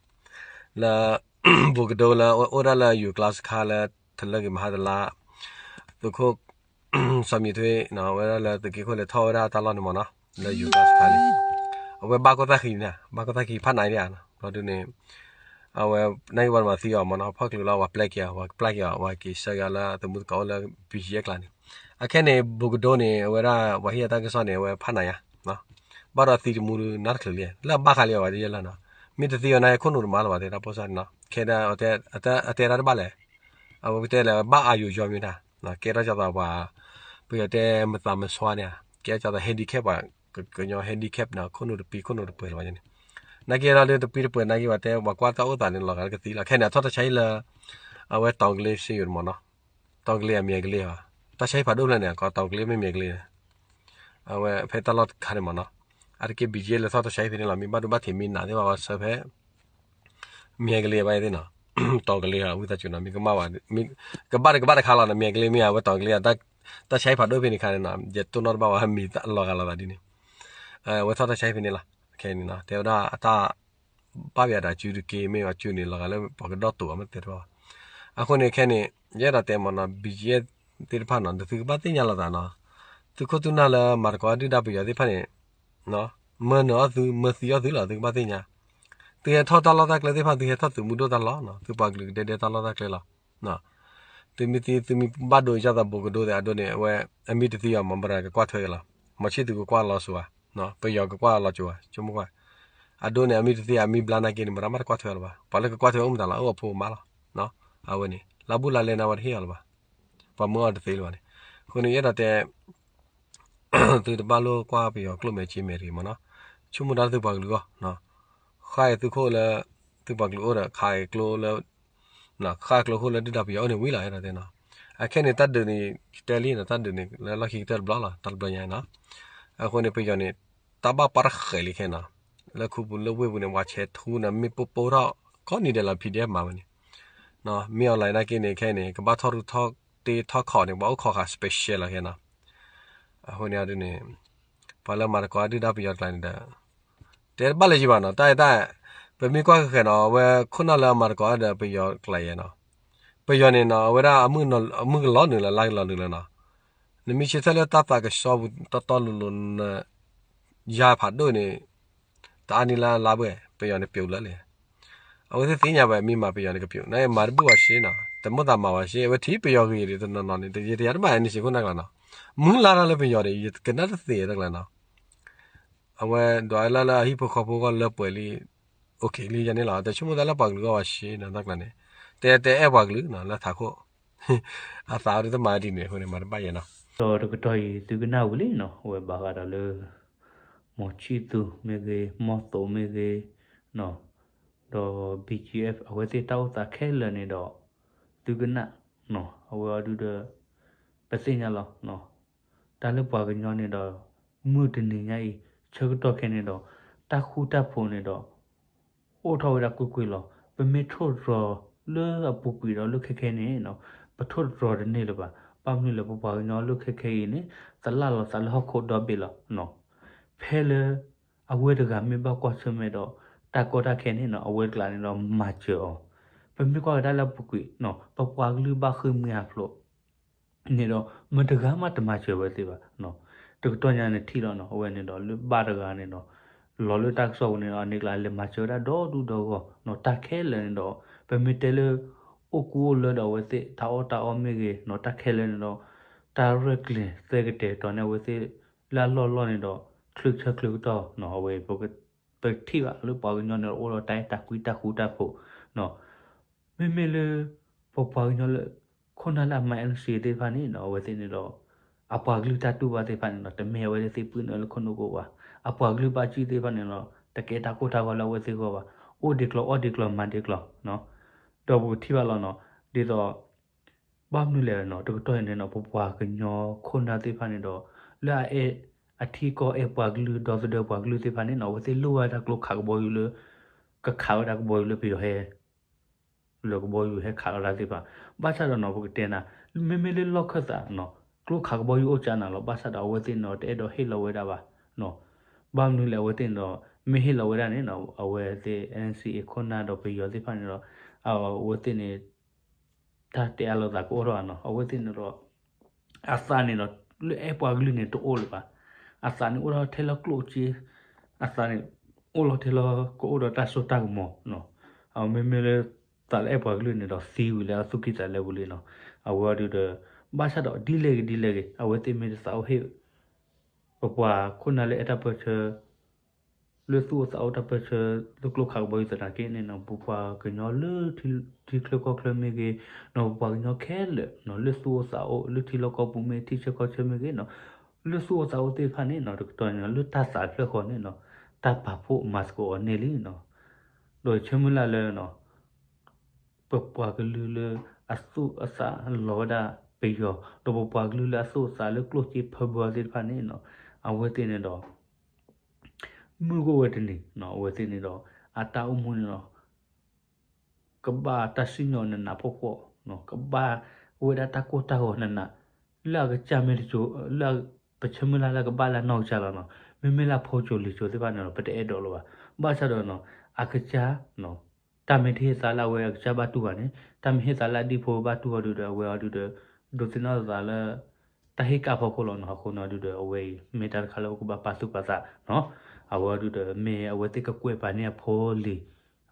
လၢ ဘူးကဒိလၢအိၣ်ဒၣ်လၢယူၤကျါစခါလၢ ထလၢက့ၤမဟါတလါ, သုးခိၣ် စီၤမံၤထွ့ ဝဲဒၣ်လၢသုးက့ခိၣ်လဲၤထီၣ်ဝဲဒၣ်တၢ်လီၢ်န့ၣ်မးနီၤ, လၢယူၤကျါစခါန့ၣ်, အဝဲဘၣ်ကီၢ်သၣ်ဃံန့ၣ်, ဘၣ်ကီၢ်သၣ်ဃံဖးနးဒံးဧါ, ဘျီဒုးန့ၣ် အဝဲ နာ်က့ပှၤမၤသံအီၤမးနီၤ, ဖီၣ်ချုးလီၤ ပှၤပျဲက့ၤအီၤ, ပှၤပျဲက့ၤအီၤ ပှၤက့ၤဆှၢက့ၤအီၤလၢသမူသကိးအိၣ်လၢ ဘံၣ်ယဲၢ်ကျါန့ၣ်, အခဲန့ၣ် ဘူးကဒိန့ၣ် အဝဲဒၣ်ပှၤဟ့ၣ်အတၢ်ကစီၣ်န့ၣ် အဝဲဖးနးယါ, ဘၣ်ဒီးသံတမူဒုးနးတချုးလံ, လၢအဘၣ်ဃးလံအီၤဝဲတယဲၢ်လၢနီၤ, မ့ၢ်တသံအီၤနာ်က့ ခိၣ်နူာ်တမၤလၢၤဘၣ်သ့ၣ်တၢ်ပိၢ်စၢ်န့ၣ်နီၤ, ခဲဒၣ် အတဲတၢ်တဘၣ်လဲၣ်, အဝဲကတဲလၢဘၣ်အာရုံကြောင့်မ့ၢ်တၢ်, ကဲထီၣ်ကၢ်သးပှၤ ပယီၤတဲမသးမဆွါန့ၣ်, ကဲထီၣ်ကၢ်သး handicap ပှၤ ကညီ handicap န့ၣ် ခိၣ်နူာ်တပံၤခိၣ်နူာ်တပှဲၤလၢၤဘၣ်န့ၣ်, နာ်က့ဒီးလၢတပံၤတပှဲၤနာ်က့ ပှၤတဲပှၤကွၢ်တၢ်အိၣ်သးန့ၣ် လီၤဂာ်လၢကသံလီၤ, ခဲန့ၣ် အထီၣ်တၢ်ဆါဟံၣ်လၢ အဝဲတီၤကလ့စ့ယိၤန့ၣ်မးနီၤ, တီၤကလ့အမံၤကလ့ဧါ, တၢ်ဆါဟံၣ်ဖးဒိၣ်ဖျၢၣ်န့ၣ် ကိးတီၤကလ့မ့ၢ်မံၤကလ့န့ၣ်, အဝဲဖဲတၢ်လီၢ်တခါန့ၣ်မးနီၤ, အါတက့ၢ် ဘံၣ်ယဲၢ်လဲၤထီၣ်တၢ်ဆါဟံၣ်ဖဲန့ၣ်လီၤ, မ့ၢ်ဘၣ်ဒိဘၣ်ထံးမ့ၢ်နးသ့ၣ်တဖၣ် ပှၤဆှၢဖဲ မံၤကလ့ဘၣ်သ့ၣ်နီၤ, တီၤကလ့ဧါ ဝံသးစူၤနီၤ, မ့ၢ်ကမၣ်ဘၣ်, ကဘၣ်တကဘၣ်တခါလီၤနီၤ, မံၤကလ့မ့ၢ်ဧါ အဝဲတီၤကလ့ဧါ, တၢ်ဆါဟံၣ်ဖးဒိၣ်ဖဲန့ၣ်ခါန့ၣ်နီၤ, ယတိၢ်နီၣ်တဘၣ်ဝဲ မံၤလီၤဂာ်လိာ်သးဒ်န့ၣ်, အဝဲထီၣ်တၢ်ဆါဟံၣ်ဖဲန့ၣ်လီၤ, ခဲန့ၣ်နီၤ, တဲဝဲဒၣ်အတၢ် ဘၣ်ပယၤဒီးအစုတက့ၢ် မ့ၢ်အစုန့ၣ် လီၤဂာ်လၢပှၤကဒီၣ်တိာ်ဘၣ်မ့ၢ်တဲတဘၣ်ဘၣ်, အဃိန့ၣ်ခဲန့ၣ် ယအဲၣ်ဒိးတဲမးနီၤ, ဘံၣ်ယဲၢ်သ့ၣ်တဖၣ်နီၤ သုကဘၣ်သ့ၣ်ညါလိာ်သးနီၤ, သုခိၣ်သုနၢ်လၢမၤသကိးဒုၣ်ဒါပယီၤသ့ၣ်တဖၣ်န့ၣ် မၢနၢၤအီၣ်သု မၢသံအီၣ်သုလီၤ သုကဘၣ်သ့ၣ်ညါ, သုဟဲထီၣ်တၢ်လီၢ်တၢ်ကျဲသ့ၣ်တဖၣ် သုဟဲထီၣ်သုးမုၢ်ဒိၣ်တၢ်လီၢ်နီၤ, သုပှၤကလုာ်ကဒဲဒဲတၢ်လီၢ်တၢ်ကျဲလီၤ, သုမ့ၢ်သံ သုမ့ၢ်ဘၣ်ဒိယၢ်သးဘူးကဒိသ့ၣ်အဒိန့ၣ် အဝဲ အမ့ၢ်တသံအီၤ မ့ၢ်ပရၤကကွၢ်ထွဲက့ၤလီၤ, မီၤဆံၣ်သူးကကွၢ်လီၤစိၤဧါ, ပယီၤကကွၢ်လီၤစိၤဧါ, ဆိကမိၣ်ကွၢ်, အဒိန့ၣ် အမ့ၢ်တသံအမ့ၢ်ဘျါနာ်က့န့ၣ် မ့ၢ်ပရၤမ့ၢ်တကွၢ်ထွဲလၢၤဘၣ်, ပှၤလၢကကွၢ်ထွဲအိၣ်မတၤလီၤ အိၣ်အဖိအမါလီၤ, အဝဲန့ၣ် လၢဘူၣ်လၢလဲၣ်န့ၣ် အဝဲတဟ့ၣ်အီၤလၢၤဘၣ်, ပှၤမၢအီၤတသ့လၢၤဘၣ်န့ၣ်, အဃိန့ၣ် ယအဲၣ်ဒိးတဲ သုတဘၣ်လိၣ်ကွၢ်ပယီၤကျိၣ်မဲာ်စ့မဲာ်တဂ့ၤမးနီၤ, ဆိကမိၣ်တၢ်သုပှၤကလုာ်အဂီၢ်, ဃၣ်အံၤသုခိၣ်လၢ သုပှၤကလုာ်အိၣ်ဒီး ခးအကျိလၢ ဃၣ်ကျိခိၣ်လၢဒုၣ်ဒါပယီၤအိၣ်န့ၣ်ဝံၤလီၤ အဲၣ်ဒိးတဲနီၤ, အခဲန့ၣ် တၢ်ဒုးန့ၣ် တဲလံနီၤ, တၢ်ဒုးန့ၣ် လၢလီၢ်ခံကတၢၢ်တဘျီလီၤ တၢ်တဘျီညါနီၤ, အဃိန့ၣ် ပယီၤန့ၣ် တၢ်ဘၣ်ပှၤတဃဲးလံခဲနီၤ, လၢခူပူၤလၢဝ့ၢ်ပူၤန့ၣ် ဝဲဆဲးထူန့ၣ် မ့ၢ်ပိၢ်ပိၢ်ထီၣ် ကိးနံၤဒဲးလီၤ PDF မၤဝဲန့ၣ်, မ့ၢ် online နာ်က့န့ၣ် ခဲအံၤန့ၣ် ကဘၣ်ထီၣ်ရူၢ်ထီၣ်တ့ထီၣ်ခီၣ်န့ၣ် ပှၤအိၣ်ခိးဃာ် special လီၤခဲနီၤ, အဃိန့ၣ်ဒ်န့ၣ် ပှၤလၢမၤသကိးဒုၣ်ဒါပယီၤတကျါန့ၣ်ဒီး တဲတဘၣ်လၢၤယံၤဘၣ်နီၤ, တၢ်အဲၣ်တၢ်, ပမ့ၢ်ကွၢ်ဃဲၤဃဲၤနီၤ အဝဲခိၣ်နၢ်လၢအမၤသကိးဒီးပယီၤတကျါယဲနီၤ, ပယီၤန့ၣ်နီၤ အဝဲဒၣ်အမုၢ်ကလီၤနုာ်လၢလါကလီၤနုာ်လၢနီၤ, နမ့ၢ်ဆၢထၢၣ်လၢတၢ်သးကဆှီပူၤတီတီလိၤလိၤ ယၤဖးဒိၣ်န့ၣ် တအါနံၣ်လၢလါဘှဲၣ် ပယီၤန့ၣ်ပျိာ်လၢလံ, အဝဲသ့ၣ်သ့ၣ်ညါဝဲ မ့ၢ်မၤပယီၤန့ၣ်ကပျိာ် နမၤတဘူၣ်ဘၣ်ရှ့နီၤ, တမိၣ်သးမၤဘၣ်ရှ့ အဝဲထံၣ်ပယီၤဂ့ၤဒ်တနီၤနီၤန့ၣ် တယံာ်တယါတဘၣ်န့ၣ်စ့ၢ်ခိၣ်နၢ်ကျါနီၤ, မုၢ်လါထီၣ်လၢပယီၤဒီး ယကနၣ်တသ့တကျါနီၤ, အဝဲဒွးလၢလၢအဟံၣ်ဖိဃီဖိဂီၢ်လၢပှဲၤလံ, OK လံယၤန့ၣ်လီၤ, တဆိကမိၣ်သးလၢပှၤကလုာ်ဂီၢ်ဘၣ်ရှ့နီၤ တၢ်ကျါန့ၣ်, တဲတဲအဲၣ်ပှၤကလုာ်နီၤ လၢထးခိၣ်, အသးဝဲဒၣ်တမၤဒ်န့ၣ်အဃိန့ၣ် မၤတဘၣ်ယဲနီၤ, ဒီးတကတီၢ်အံၤသုကနၣ်ဝံၤလံနီၤ အဝဲဘၣ်ဃးဒီးလၢ ပ မီၤဆံၣ်သူးမ့ၢ်ဂ့ၤ, မီၤသိးမ့ၢ်ဂ့ၤ, ဒီး ဘီကၠံအ့ၣ် အဝဲသ့ၣ်တၢ်အိၣ်သးခဲလၢာ်န့ၣ်ဒီး သုကနၣ်, အဝဲအီၤဒုဒီး ပသ့ၣ်ညါလီၤ. တၢ်လၢပှၤကညီန့ၣ်ဒီး မုၢ်တနံၤညါအံၤ ဆၢကတီၢ်ခဲအံၤန့ၣ်ဒီး တၢ်ဃူတၢ်ဖိးန့ၣ်ဒီး အိၣ်ထီၣ်ဝဲဒၣ်ကွ့ၢ်ကွ့ၢ်လီၤ. ပမ့ၢ်ထိၣ်သတြီၤလၢအပူၤကွံာ်ဒီးလၢခဲခဲအံၤန့ၣ် ပထိၣ်သတြီၤတန့ၢ်လၢၤဘၣ်. ဘၣ်မနုၤလဲၣ် ပပှၤကညီလၢခဲခဲအံၤန့ၣ် သလၣ်လီၤသးလၢဟီၣ်ခိၣ်ဒီဘ့ၣ်လီၤ. ဖဲလၢ အဝဲတဂၤမ့ၢ်ဘၣ်ကွၢ်ဆၢၣ်မဲာ်ဒီး တၢ်ကီတၢ်ခဲန့ၣ် အဝဲတကျါန့ၣ်ဒီးမၤစၢၤအီၤ. ပမ့ၢ်ကွၢ်ကဒါလၢအပူၤကွံာ် ပပှၤကလုာ်ဘၣ်ဃ့ၢ်မှံဟးဖျိး န့ၣ်ဒီး မတဂၤမးတမၤစၢၤဝဲသ့ၣ်ဘၣ်. တကတီၢ်ညါန့ၣ်ထံၣ်လီၤနီၤ အဝဲန့ၣ်ဒီး လၢဘၣ်တဂၤန့ၣ်ဒီး လီၤလၢတၢ်ကစီၣ်ပူၤန့ၣ်ဒီး အန့ၣ်ကျါလဲၤမၤစၢၤဝဲဒၣ်ဒီဒူၣ်ဒီဂီၢ်နီၤ တၢ်ခဲလၢာ်န့ၣ်ဒီး ပမ့ၢ်တဲလၢ အိၣ်ကူအိၣ်လၢဒီးအဝဲသ့ၣ် တၢ်အီၣ်တၢ်အီမ့ၢ်ဂ့ၤနီၤ တၢ်ခဲလၢာ်န့ၣ်ဒီး တၢ်ရဲၣ်ကျဲၤသဲကတဲာ်တီၤန့ၣ် အဝဲသ့ၣ် လၢအလီၢ်လီၢ်န့ၣ်ဒီး ချုးဆၢချုးကတီၢ်နီၤ အဝဲ ပထံၣ်ဘၣ်လၢပှၤကညီန့ၣ်ဒီး အိၣ်ဒီးတၢ်အဲၣ်တၢ်ကွံတၢ်ဃူတၢ်ဖိးနီၤ မ့မ့ၢ်လၢ ပပှၤကညီလၢ ခိၣ်နၢ်လၢအမၤ NCA သ့ၣ်တဖၣ်န့ၣ်နီၤ အဝဲသ့ၣ်န့ၣ်ဒီး အပှၤကလုာ်တၢ်တူၢ်ဘၣ်သ့ၣ်တဖၣ်န့ၣ်ဒီး တမ့ၢ်အဝဲသ့ၣ်သ့ၣ်ပုၢ်န့ၣ်လၢခိၣ်နူာ်ကိးဘၣ်. အပှၤကလုာ်ဘၣ်စုၣ်သ့ၣ်တဖၣ်န့ၣ်ဒီး တကဲတၢ်ကိၢ်တၢ်ဂီၤလၢအဝဲသ့ၣ်ဂီၢ်ဘၣ်. အိၣ်ဒံးကျီ အီၣ်ဒံးကျီ မၤဒံးကျီ ဒီးပကထံၣ်ဘၣ်လီၤနီၤ ဒ်သိး ဘၣ်မနုၤလဲၣ်နီၤ တကတီၢ်အံၤန့ၣ်နီၤ ပပှၤကညီခိၣ်နၢ်သ့ၣ်တဖၣ်န့ၣ်ဒီး လၢအအဲၣ် အထံကီၢ်အဲၣ်ပှၤကလုာ် ဒီသဒၢပှၤကလုာ်သ့ၣ်တဖၣ်န့ၣ်နီၤ အဝဲသ့ၣ်လိၣ်ဝဲဒၣ်ကျိခးကဘီယူၤလၢ ကခးဝဲဒၣ်ကဘီယူၤလၢပယီၤဟဲ လၢကဘီယူၤဟဲခးလီၤတၢ်သ့ၣ်တဖၣ်. ဘၣ်ဆၣ်ဒီးနီၤ ပကတဲနၤ မ့မ့ၢ်လၢလီၢ်ခၢၣ်သးနီၤ ကျိခးကဘီယူၤအိၣ်ကၢနၤလီၤ ဘၣ်ဆၣ်ဒီးအဝဲသ့ၣ်န့ၣ်ဒီး တအဲၣ်ဒိးဟ့ၣ်လီၤဝဲဒၣ်ဘၣ်နီၤ ဘၣ်မနုၤလဲၣ် အဝဲသ့ၣ်န့ၣ်ဒီး မ့ၢ်ဟ့ၣ်လီၤဝဲဒၣ်န့ၣ်နီၤ အဝဲသ့ၣ် NCA ခိၣ်နၢ်ဒီးပယီၤသ့ၣ်တဖၣ်န့ၣ်ဒီး အဝဲသ့ၣ်န့ၣ် တၢ်တဲအါလိာ်သးကအိၣ်ထီၣ်နီၤ အဝဲသ့ၣ်န့ၣ်ဒီး အသးန့ၣ်ဒီး လၢအဲၣ်ပှၤကလုာ်န့ၣ်တအိၣ်လၢၤဘၣ်. အသးန့ၣ်အိၣ်ထီၣ်ထဲလၢကျိၣ်စ့ အသးန့ၣ် အိၣ်လီၤထဲလၢကအိၣ်ဒီးတၢ်စိတၢ်ကမီၤနီၤ အမ့မ့ၢ်လၢ သးလၢအဲၣ်ပှၤကလုာ်န့ၣ်ဒီးသံဝံၤလၢအသူၣ်ကံၢ်သးလဲပူၤလံနီၤ အဝဲအီၤဒုဒီး ဘၣ်ဆၣ်ဒီးဒ်လဲၣ်ဂ့ၤဒ်လဲၣ်ဂ့ၤ အဝဲသ့ၣ်မ့ၢ်တသးအိၣ်ဟ့ၣ် ပပှၤခိၣ်နၢ်လၢအဲၣ်တၢ်ပၢၢ်ဆၢ လၢသူၣ်အိၣ်သးအိၣ်တၢ်ပၢၢ်ဆၢ လၢကျိခးကဘီယူၤသနာ်က့န့ၣ်နီၤ ပပှၤကညီလၢထံချၢကီၢ်ချၢမ့ၢ်ဂ့ၤနီၤ ပပှၤကညီခဲလၢာ်နီၤ လၢသူၣ်အိၣ်သးအိၣ် လၢထံလီၢ်ကီၢ်ပူၤမ့ၢ် ထံဆၢကီၢ်ဆၢမ့ၢ်ဂ့ၤနီၤ လၢသူၣ်အိၣ်သးအိၣ်သ့ၣ်တဖၣ်န့ၣ်နီၤ တကတီၢ်န့ၣ် လၢတၢ်သးဖျၢၣ်ဃီန့ၣ်နီၤ တၢ်ပာ်ဖှိၣ်မၤသကိးအီၤန့ၣ်လံနီၤ ဒီးဆၢမုၢ်လၢ်လၢနီၤ ပပှၤကလုာ်လၢအသူၣ်အသးလီၤဝဲဒၣ်ပယီၤ ဒီးပပှၤကလုာ်လၢအသူၣ်အသးလၢကျိၣ်စ့ဖၢဘၢသ့ၣ်တဖၣ်န့ၣ်နီၤ အဝဲသ့ၣ်န့ၣ်ဒီး မုၢ်ကအိၣ်ဝဲတနံၤနီၤ အဝဲသ့ၣ်န့ၣ်ဒီး အတၢ်အိၣ်မူန့ၣ်ဒီး ကဘၣ်တၢ်စံၣ်ညီၣ်နးနးဖှီၣ်ဖှီၣ်နီၤ ကဘၣ်ဝဲဒၣ်တၢ်ကိၢ်တၢ်ဂီၤနးနး လၢအကစၢ်မ့ၢ်တစိၤ လၢပဆၢမုၢ်လၢ်လၢကဘၣ်လၢအနီၢ်ကစၢ်လီၤနီၤ မ့မ့ၢ်လၢအဖိစိၤလံၤစိၤသ့ၣ်တဖၣ်န့ၣ်ဒီး ပတအဲၣ်ဒိးလၢၤဘၣ်. ဘၣ်ဆၣ်ဒီးနီၤ အကစၢ်နီၤ တၢ်မ့ၢ်တဟ့ၣ်သးလၢအဝဲအကစၢ်ဘၣ်တူၢ်ဘၣ်န့ၣ် တၢ်မ့ၢ်ဟ့ၣ်သးလၢအဒံၣ်ဖိဘၣ်တူၢ်အီၤဒုဒီး အဝဲအီၤဒုဒီး ဒိးသန့ၤအသးလၢ တၢ်ဟ့ၣ်ကၣ်ဖီခိၣ်လီၤနီၤ အဃိန့ၣ်ဒုဒီး အဝဲအံၤ မ့ၢ်တၢ်တခါလၢပကဘၣ်ပာ်သူၣ်ပာ်သးနီၤ အဝဲအီၤဒုဒီး မ့ၢ်အဝဲသ့ၣ်ကကွဲးပာ်န့ၢ်အဖိလံၤ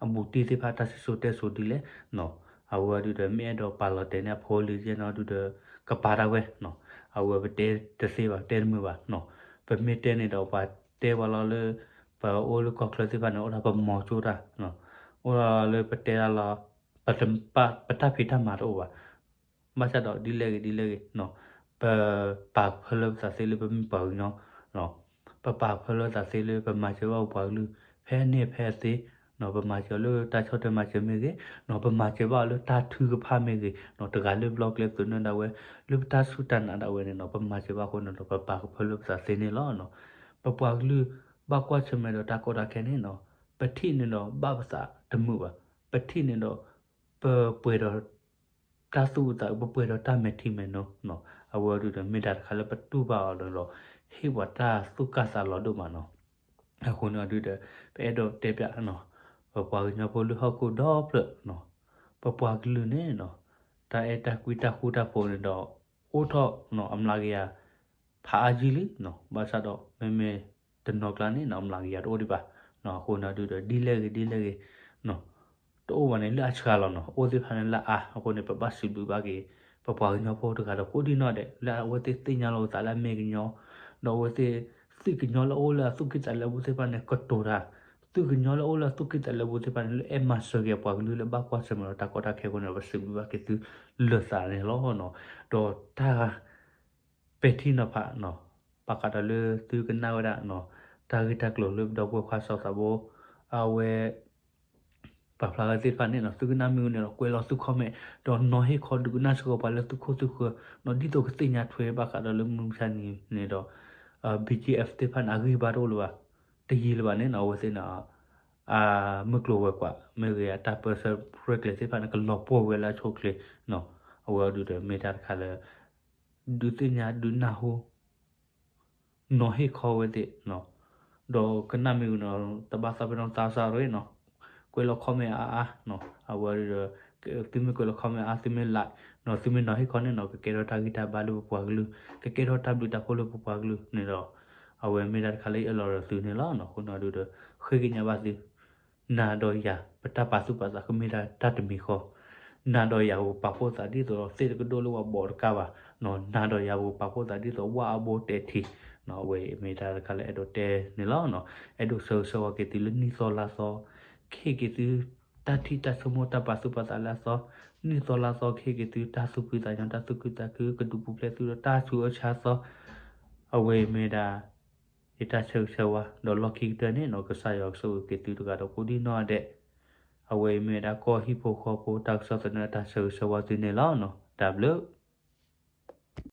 အဘူးတံၢ်သ့ၣ်တဖၣ်တၢ်စံၣ်စိၤတဲစိၤဒ်လဲၣ်နီၤ အဝဲအီၤဒုဒီး မ့ၢ်အဲၣ်ဒိးပာ်လီၤတဲာ်န့ၢ်အဖိလံၤယဲၢ်နီၤဒုဒီး ကပာ်တၢ်ဝဲနီၤ အဝဲပတဲတသ့ဘၣ် တဲတမုာ်ဘၣ်နီၤ ပမ့ၢ်တဲန့ၣ်ဒီး ပှၤတဲပှၤလီၤလၢ ပအိၣ်လၢကီၢ်ချၢသ့ၣ်တဖၣ်န့ၣ် အိၣ်ဒီးပမီၤကၠိတၢ်နီၤ အိၣ်ဒီးလၢပတဲတၢ်လီၤ ပတၢ်ဖံးတၢ်မၤတအိၣ်ဘၣ် ဘၣ်ဆၣ်ဒီးဒ်လဲၣ်ဂ့ၤဒ်လဲၣ်ဂ့ၤနီၤ ပပာ်ကဖၢလၢပသးသ့လၢပမ့ၢ်ပှၤကညီနီၤ ပပာ်ကဖၢလၢပသးသ့လၢပမၤစၢၤဘၣ်ပပှၤကလုာ် ဖဲန့ၣ်ဖဲအသ့နီၤ ပမၤစၢၤလၢတၢ်ဆီၣ်ထွဲမၤစၢၤမ့ၢ်ဂ့ၤနီၤ ပမၤစၢၤဘၣ်လၢတၢ်ထုကဖၣ်မ့ၢ်ဂ့ၤနီၤ တဂၤလၢပလီၢ်ကျဲသုးနၢၤဒၣ်ဝဲ လၢပတၢ်စူၢ်တၢ်နာ်ဒၣ်ဝဲန့ၣ်နီၤ ပမၤစၢၤဘၣ်အဃိန့ၣ်ဒီး ပပာ်ကဖၢလၢပသးသ့န့ၣ်လီၤနီၤ ပပှၤကလုာ်ဘၣ်ကွၢ်ဆၢၣ်မဲာ်ဒီးတၢ်ကီတၢ်ခဲန့ၣ်နီၤ ပထံၣ်န့ၣ်ဒီးဘၣ်ပသးတမုာ်ဘၣ် ပထံၣ်န့ၣ်ဒီး ပပှဲၤဒီး တၢ်သူၣ်အုးသးအုး ပပှဲၤဒီးတၢ်မဲာ်ထံမဲာ်နိနီၤ အဝဲအီၤဒုဒီး မ့ၢ်တၢ်တခါလၢပတူၢ်ဘၣ်အီၤဒီး ဟ့ၣ်ပှၤတၢ်သူၣ်ကၢ်သးလီၤဒိၣ်မးနီၤ အဃိန့ၣ်အီၤဒုဒီး ပအဲၣ်ဒိးတဲပၠးနီၤ ပပှၤကညီဖိလၢဟီၣ်ခိၣ်ဒီဖျၢၣ်နီၤ ပပှၤကလုာ်န့ၣ်နီၤ တၢ်အဲၣ်တၢ်ကွံတၢ်ဃူတၢ်ဖိးန့ၣ်ဒီး အိၣ်ထီၣ်နီၤ အမျးကယၤ ဖးအါကံလံနီၤ ဘၣ်ဆၣ်ဒီး မ့မ့ၢ်တနီၤကျါန့ၣ်နီၤ အမျးကယၤတအိၣ်ဒံးဘၣ်နီၤ အဃိန့ၣ်အီၤဒုဒီး ဒ်လဲၣ်ဂ့ၤဒ်လဲၣ်ဂ့ၤနီၤ တအိၣ်ဘၣ်န့ၣ် လၢအဆှးလီၤနီၤ အိၣ်သ့ၣ်တဖၣ်န့ၣ်လၢအါ အဃိန့ၣ် ပဘၣ်စံးဘျုးဘၣ်က့ၤ ပပှၤကညီဖိတဂၤဒီးကိးဒံနီၢ်ဒဲး လၢအဝဲသ့ၣ်သ့ၣ်ညါလီၤအသးလၢအမ့ၢ်ကညီ ဒီးအဝဲသ့ၣ် သုးကညီလၢအအိၣ်လၢအသူၣ်ကံၢ်သးလဲပူၤသ့ၣ်တဖၣ်န့ၣ် ကတိၤတၢ် သုးကညီလၢအအိၣ်လၢအသူၣ်ကံၢ်သးလဲပူၤသ့ၣ်တဖၣ်န့ၣ် လၢအဲၣ်မၤစၢၤက့ၤအပှၤကလုာ်လၢဘၣ်ကွၢ်ဆၢၣ်မဲာ်ဒီးတၢ်ကီတၢ်ခဲအဃိန့ၣ် ပစံးဘျုးဘၣ်က့ၤသုလၢာ်သးန့ၣ်လီၤနီၤ ဒီးတၢ် ပဲာ်ထံနီၤဖးနီၤ ဘၣ်ဃးဒီးလၢသုကနၣ်ဝဲဒၣ်နီၤ တၢ်ဂ့ၢ်တၢ်ကျိၤလၢပဒီပုၢ်ဝဲၢ်ခွါစီၤသးဘိ အဝဲ ပာ်ဖျါဝဲသ့ၣ်တဖၣ်န့ၣ်နီၤ သုကနၣ်မ့ၢ်ဝံၤန့ၣ်ဒီး ကွဲးလီၤသု comment ဒီးနီၤဟ့ၣ်ခီဒုးကနၣ်စ့ၢ်ကီးပှၤလၢသုခိၣ်သုဃၢၤ နီၤ ဒ်သိးကသ့ၣ်ညါထွဲဘၣ်ဃးဒီးလၢမုၢ်မဆါနံၤန့ၣ်ဒီး BGF သ့ၣ်တဖၣ်န့ၣ် အဂံၢ်ဘါတအိၣ်လၢၤဘၣ် တယံာ်လၢၤဘၣ်န့ၣ်နီၤ အဝဲသ့ၣ်န့ၣ် အမုၢ်ကျိၤဝဲၤကွာ် မ့ၢ်ဂ့ၤအတၢ်ပၢဆှၢရဲၣ်ကျဲၤသ့ၣ်တဖၣ်န့ၣ် ကလီၤပှီၢ်ဝဲလၢအဆိအချ့နီၤ အဝဲအံၤဒီးမ့ၢ်တၢ်တခါလၢ ဒုးသ့ၣ်ညါဒုးနၢ်ဟူ နီၤဟ့ၣ်ခီဝဲသ့ၣ်နီၤ ဒီးကနၣ်မ့ၢ်ဝံၤနီၤ တဘၣ်သးပ့ၤနီၣ်သးစၢ်ရ့ၣ်နီၤ ကွဲးလီၤ comment အါအါနီၤ အဝဲဒီး သုမ့ၢ်ကွဲးလီၤ comment အါ သုမ့ၢ် like နီၤ သုမ့ၢ်နီၤဟ့ၣ်ခီန့ၣ်နီၤ ကကဲထီၣ်တၢ်ဂံၢ်တၢ်ဘါလၢပပှၤကလုာ် ကကဲထီၣ်တၢ်ဘျုးတၢ်ဖှိၣ်လၢပပှၤကလုာ်န့ၣ်ဒီး အဝဲမ့ၢ်တၢ်တခါလၢယအၢၣ်လီၤဒီးသုန့ၣ်လီၤနီၤ အဃိနီၤဒုးဒီး ဃ့ကညးဘၣ်သု နၤဒီးယၤ ပတၢ်ပာ်သူၣ်ပာ်သးကမ့ၢ်ဒၣ်တၢ်တမံၤဃီ နၤဒီးယၤပကပာ်ဖှိၣ်သးဒ်သိးဒီးသ့ၣ်တကဒိၣ်လၢပှၤဘီးတကးဘၣ်နီၤ နၤဒီးယၤပကပာ်ဖှိၣ်သးဒ်သိးဝၣ်အဘိတဲာ်ထံးနီၤ အဝဲအံၤမ့ၢ်တၢ်တခါလၢအဲၣ်ဒိးတဲန့ၣ်လီၤနီၤ အဲၣ်ဒိးဆၢဂ့ၤဆၢဝါက့ၤသုလၢနံၣ်သီလါသီ ကဟ့ၣ်က့ၤသု တၢ်ထံၣ်တၢ်ဆိကမိၣ်တၢ်ပာ်သူၣ်ပာ်သးလၢအသီ နံၣ်သီလါသီကဟ့ၣ်က့ၤသုတၢ်သူၣ်ဖှံသးညီ တၢ်သူၣ်ခုသးခု ကဒုးပူၤဖျဲးသုဒီးတၢ်ဆူးအၢဆါသီ အဝဲအံၤမ့ၢ်ဒၣ် ယတၢ်ဆၢဂ့ၤဆၢဝါ ဒီးလီၢ်ခံကတၢၢ်န့ၣ်နီၤ ကစၢ်ယွၤကဆိၣ်ဂ့ၤက့ၤသုတဂၤဒီးကိးဒံနီၢ်ဂၤဒဲး အဝဲအံၤမ့ၢ်ဝဲဒၣ်ကီၢ်ဟံၣ်ဖိဃီဖိတၢ်ကစီၣ်သနၢၣ်တၢ်ဆၢဂ့ၤဆၢဝါသုန့ၣ်လီၤနီၤ တၢ်ဘျုး